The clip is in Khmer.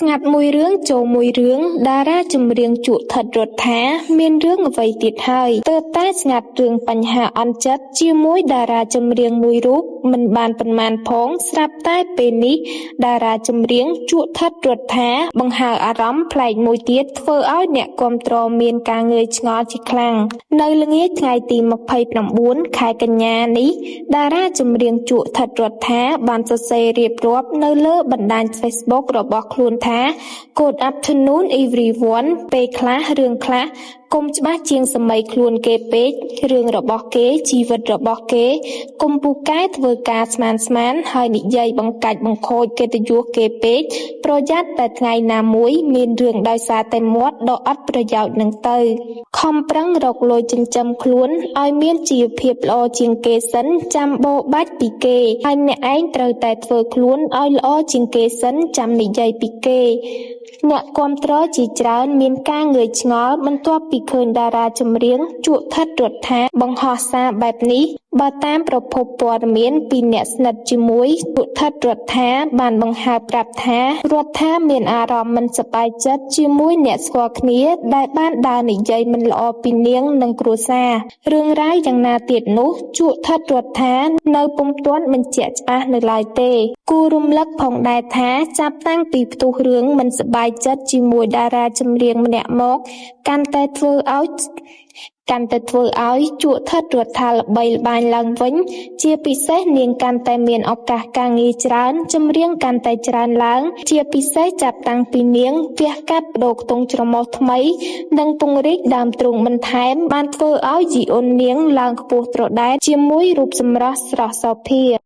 ស្ងាត់មួយរឿងចូលមួយរឿងតារាចម្រៀងជក់ថិតរដ្ឋាមានរឿងអ្វីទៀតហើយទើបតែស្ងាត់រឿងបញ្ហាអន់ចិត្តជាមួយតារាចម្រៀងមួយរូបមិនបានប៉ុន្មានផងស្រាប់តែពេលនេះតារាចម្រៀងជក់ថិតរដ្ឋាបង្ហើរអារម្មណ៍ប្លែកមួយទៀតធ្វើឲ្យអ្នកគាំទ្រមានការងឿងឆ្ងល់ជាខ្លាំងនៅល្ងាចថ្ងៃទី29ខែកញ្ញានេះតារាចម្រៀងជក់ថិតរដ្ឋាបានសរសេររៀបរាប់នៅលើបណ្ដាញ Facebook របស់ខ្លួនថា Good afternoon everyone ពេលខ្លះរឿងខ្លះកុំច្បាស់ជាងសាមីខ្លួនគេពេករឿងរបស់គេជីវិតរបស់គេកុំពូកែធ្វើការស្មានស្មានហើយនិយាយបង្កាច់បង្ខូចកិត្តិយសគេពេកប្រយ័ត្នតែថ្ងៃណាមួយមានរឿងដោយសារតែមាត់ដ៏អត់ប្រយោជន៍នឹងទៅខំប្រឹងរកលុយចិញ្ចឹមខ្លួនឲ្យមានជីវភាពល្អជាងគេសិនចាំបោបាច់ពីគេហើយអ្នកឯងត្រូវតែធ្វើខ្លួនឲ្យល្អជាងគេសិនចាំនិយាយពីគេអ្នកគាំទ្រជាច្រើនមានការងឿងឆ្ងល់បន្ទាប់ពីឃើញតារាចម្រៀងជក់ថិតរដ្ឋាបង្ហោះសារបែបនេះបើតាមប្រភពព័ត៌មានពីអ្នកស្និទ្ធជាមួយជក់ថិតរដ្ឋាបានបង្ហើបប្រាប់ថារដ្ឋាមានអារម្មណ៍មិនសប្បាយចិត្តជាមួយអ្នកស្គាល់គ្នាដែលបានដើរនិយាយមិនល្អពីនាងនិងគ្រួសាររឿងរ៉ាវយ៉ាងណាទៀតនោះជក់ថិតរដ្ឋានៅពុំទាន់បញ្ជាក់ច្បាស់នៅឡើយទេគួររំលឹកផងដែរថាចាប់តាំងពីផ្ទុះរឿងមិនសប្បាយចិត្តជាមួយតារាចម្រៀងម្នាក់មកកាន់តែធ្វើឲ្យជក់ថិតរដ្ឋាល្បីល្បាញឡើងវិញជាពិសេសនាងកាន់តែមានឱកាសការងារច្រើនចម្រៀងកាន់តែច្រើនឡើងជាពិសេសចាប់តាំងពីនាងវះកាត់ប្ដូរខ្ទង់ច្រមុះថ្មីនិងពង្រីកដើមទ្រូងបន្ថែមបានធ្វើឲ្យយីអ៊ុននាងឡើងខ្ពស់ត្រដែតជាមួយរូបសម្រស់ស្រស់សោភា។